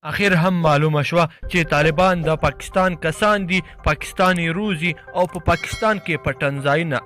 اخر هم معلومه شوه چې طالبان د پاکستان کسان دي، پاکستان یې روزي او په پاکستان کې پټنځایونه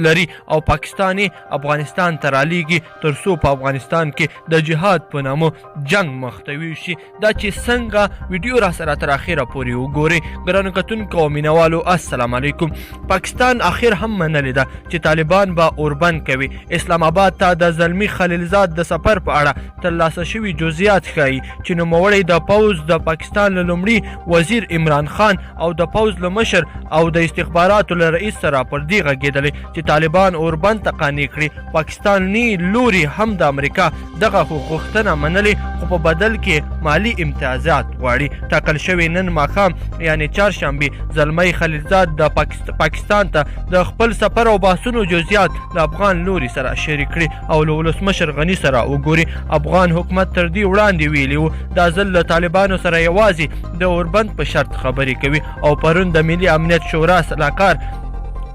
لري او پاکستان یې افغانستان ته رالیږي تر څو په افغانستان کې د جهاد په نامه جنګ مخته ویوسي. دا چې څنګه ویډیو را سره تر اخره پورې وګورئ. ګرانو کتونکو او مینوالو، السلام علیکم. پاکستان اخر هم منلې ده چې طالبان به اوربند کوي. اسلام آباد ته د زلمی خلیلزاد د سفر په اړه ترلاسه شوي جزئیات ښایي چې نوموړی د پوځ د پاکستان له لومړي وزیر عمران خان او د پوځ له مشر او د استخباراتو له رئیس سره پر دې غږېدلی چې طالبان اوربند ته قانع کړي. پاکستاني لوري هم د امریکا دغه غوښتنه منلې، خو په بدل کې مالي امتیازات غواړي. ټاکل شوې نن ماښام یعنې چهارشنبه زلمی خلیلزاد د پاکستان ته د خپل سفر او بحثونو جزئیات له افغان لوري سره شریک کړي او له ولسمشر غني سره وګوري. افغان حکومت تر دې وړاندې ویلي وو دا ځل له طالبانو سره یوازې د اوربند په شرط خبرې کوي. او پرون د ملي امنیت شورا سلاکار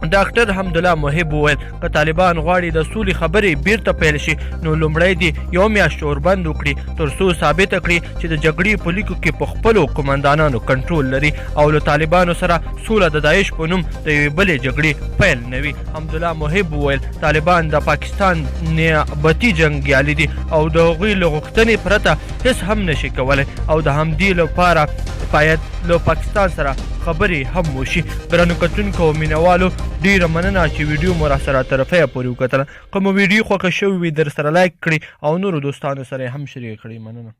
ډاکټر حمدالله محب وویل که طالبان غواړي د سولې خبرې بیرته پیل شي نو لومړی دې یو میاشت اوربند وکړي تر څو ثابته کړي چې د جګړې په لیکو کې په خپلو قومندانانو کنټرول لري او له طالبانو سره سوله د داعش په نوم د یوې بلې جګړې پیل نه وي. حمدالله محب وویل طالبان د پاکستان نیابتي جنګیالي دي او د هغوی له غوښتنې پرته هیڅ هم نشي کولی او د همدې لپاره باید له پاکستان سره خبرې هم وشي. ګرانو کتونکو او مینوالو، ډیره مننه چې ویډیو مو راسره تر پایه پورې وکتله. که مو ویډیو خوښه شوې وي، درسره لایک کړئ او نورو دوستانو سره یې هم شریکه کړئ. مننه.